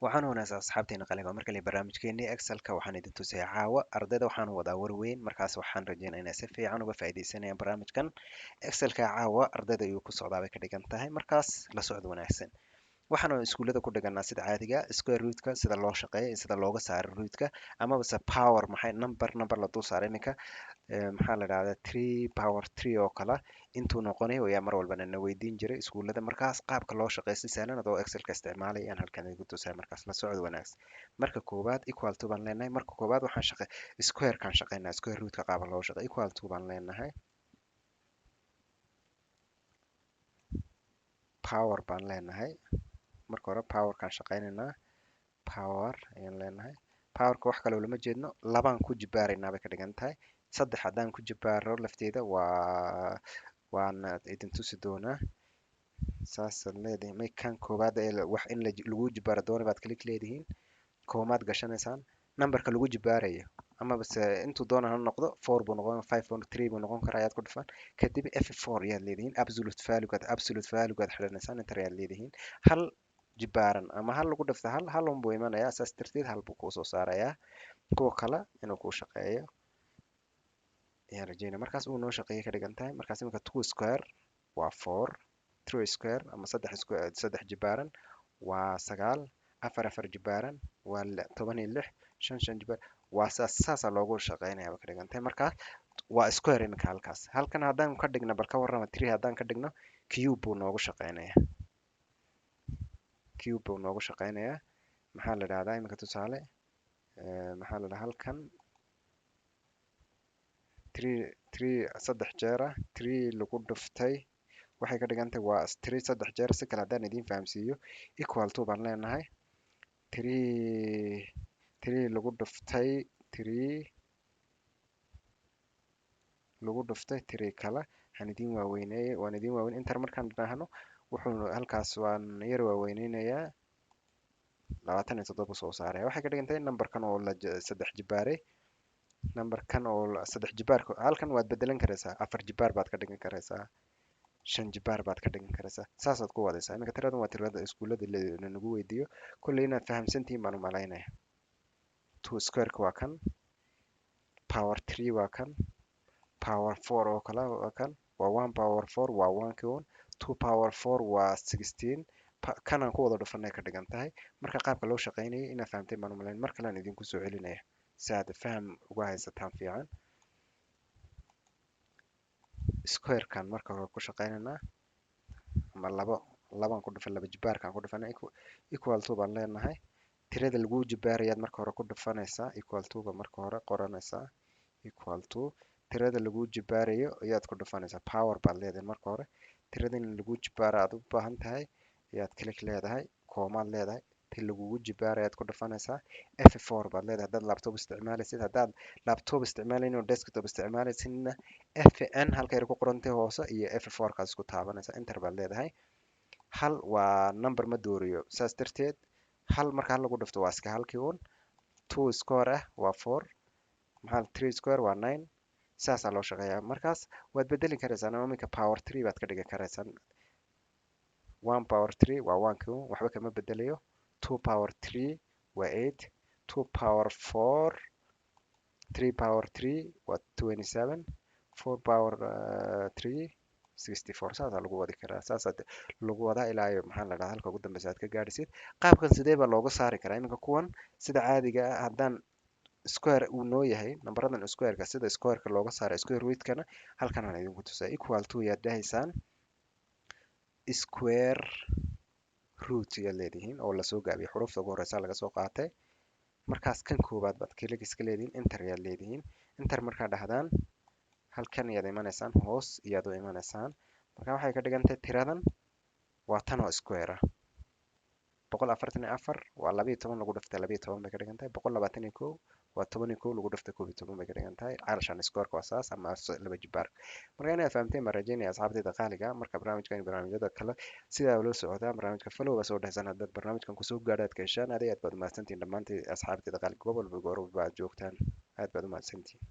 Waxaan wanaagsan asxaabteena qaliga markale barnaamijkeennii Excelka waxaan idin tusayaa caawa ardayda. Waxaan wadaa warweyn, markaas waxaan rajeynaa inay si fiican uga faa'iidaysanayaan barnaamijkan Excelka. Caawa ardayda ayuu ku socdaa bay ka dhigan tahay, markaas la socod wanaagsan. Waxaanu iskuullada ku dhiganaa sida caadiga square rootka sida loo shaqeeyo iyo sida looga saaro rootka amaba se power, maxay number la dul saaro. Iminka maxaa la dhahdaa, three power three oo kale intuu noqonayo ayaa mar walbana na weydiin jiray iskuullada. Markaas qaabka loo shaqeeyo si sahlan adoo Excelka isticmaalaya ayaan halkan idinku tusaya, markaas la socod wanaagsan. Marka koowaad equal to baan leenahay. Marka koowaad waxaan shaqe squarekaan shaqeynaa, square rootka qaaba loo shaqeeyo. Equal to baan leenahay, power baan leenahay. Marka hore powerkaan shaqeynaynaa, power ayaan leenahay. Powerka wax kaloo lama jeedno, labaan ku jibaaraynaa bay ka dhigan tahay. Saddex haddaan ku jibaaro lafteeda waa waan idin tusi doonaa. Saasaad leedihiin may kan koowaad ee wax in lagu jibaaro doona baad click leedihiin, koomaad gashanaysaan numberka lagu jibaarayo amaba se intuu doona ha noqdo, four buu noqon, five buu, three buu noqon karaa, ayaad ku dhufan. Kadib F4 ayaad leedihiin, absolute valuegaad xidhanaysaan, enter ayaad leedihiin. Hal jibaaran ama hal lagu dhufta hal, hal unbuu imanayaa, saas darteed hal buu kuusoo saarayaa. Kuwa kale inuu kuu shaqeeyo ayaan rajeynaya. Markaas uu noo shaqeeyay ka dhigan tahay. Markaas iminka two square waa four, three square ama saddex square, saddex jibaaran waa sagaal, afar afar jibaaran waa 16, shan shan jibaar waa saas. Saasaa loogu shaqeynaya ba ka dhigan tahay. Markaas waa square. Iminka halkaas halkan haddaan ka dhigno, bal ka warrama, three haddaan ka dhigno, cube buu noogu shaqeynayaa, cube buu noogu shaqeynayaa. Maxaa la dhahdaa, iminka tusaale maxaa la dhahaa, halkan three three saddex jeer ah, three lagu dhuftay waxay ka dhigan tahay waa three saddex jeer. Si kale haddaan idiin fahamsiiyo, equal to baan leenahay, three three lagu dhuftay three lagu dhuftay three kale. Waxaan idiin waaweyneeyey, waan idiin waaweyn. Enter markaan dhahno, wuxuu halkaas waan yar waaweyneynaya, 27 soo saaraya. Waxay ka dhigan tahay numberkan oo la saddex jibaaray, numberkan oo saddex jibaarka halkan waad bedelan karaysaa, afar jibaar baad ka dhigan karaysaa, shan jibaar baad ka dhigan karaysaa, saasaad ku wadaysaa. Iminka tiradan waa tirada iskuullada lanagu weydiiyo. Kolley inaad fahamsantihiin baan u malaynaya. Two squareka waa kan, power three waa kan, power four oo kale waa kan, waa one power four waa one ki un, two power four waa 16, kanaan ku wada dhufanay ka dhigan tahay. Marka qaabka loo shaqeynayay inaad fahamteen baan u malayn. Mar kalean idinku soo celinaya si aad faham uga haysataan fiican. Squarekan marka hore ku shaqeynaynaa ama labo labaan ku dhufan, laba jibaarkaan ku dhufanay. Equal to baan leenahay, tirada lagu jibaarayaad marka hore ku dhufanaysaa, equal to ba marka hore qoranaysaa, equal to tirada lagu jibaarayo ayaad ku dhufanaysaa. Power baad leedahay marka hore, tirada in lagu jibaaro aad u baahan tahay ayaad click leedahay, koomaad leedahay, ti lagugu jibaarayaad ku dhufanaysaa. F4 baad leedahay haddaad laptop isticmaalaysid. Haddaad laptop isticmaalaynin oo desktop isticmaalaysidna, Fn halka yar ku qorantay hoose iyo F4 kaad isku taabanaysaa, enter baad leedahay. Hal waa number ma dooriyo, saas darteed hal marka hal lagu dhufto waa iska halkii un. Two square ah waa four, maxaa three square waa nine. Saasaa loo shaqeeyaa. Markaas waad bedeli karaysaan ama iminka power three baad ka dhigan karaysaan. One power three waa one kii un, waxba kama bedelayo. Two power three waa eight, two power four, three power three waa 27, four power three 64. Saasaa lagu wadi karaa, saasaa lagu wadaa ilaa iyo maxaa la dhahdaa halka ugu dambeysa aad ka gaadhisid. Qaabkan sidee baa looga saari karaa iminka kuwan? Sida caadiga ah haddaan square uu noo yahay nambaradan squareka, sida squareka looga saara square rootkana halkan aan idinku tusaa. Equal to yaad dhahaysaan, square root yaad leedihiin oo lasoo gaabiyay, xuruufta ugu horeysa laga soo qaatay. Markaas kan koowaad baad click iska leedihiin, enter yaad leedihiin. Enter markaa dhahdaan, halkan ayaad imanaysaan, hoos iyaad u imanaysaan. Marka waxay ka dhigan tahay tiradan waa tan oo square ah, 144 waa 12 lagu dhuftay 12 bay ka dhigan tahay. 121 waa 11 lagu dhuftay 11 bay ka dhigan tahay. Calashan squareka waa saas ama laba jibaar. Marka inaad fahamteen baan rajeynaya, asxaabtayda qaaliga. Marka barnaamijkan iyo barnaamijyada kale sidaa ula socotaan, barnaamijka follow baa soo dhehsan haddaad barnaamijkan kusoo gaadho aad ka heshaan. Aad iyo aad baad umahadsantihiin dhammaantiin, asxaabtayda qaaliga, gobol walba goor walba aad joogtaan, aad baad umahadsantihiin.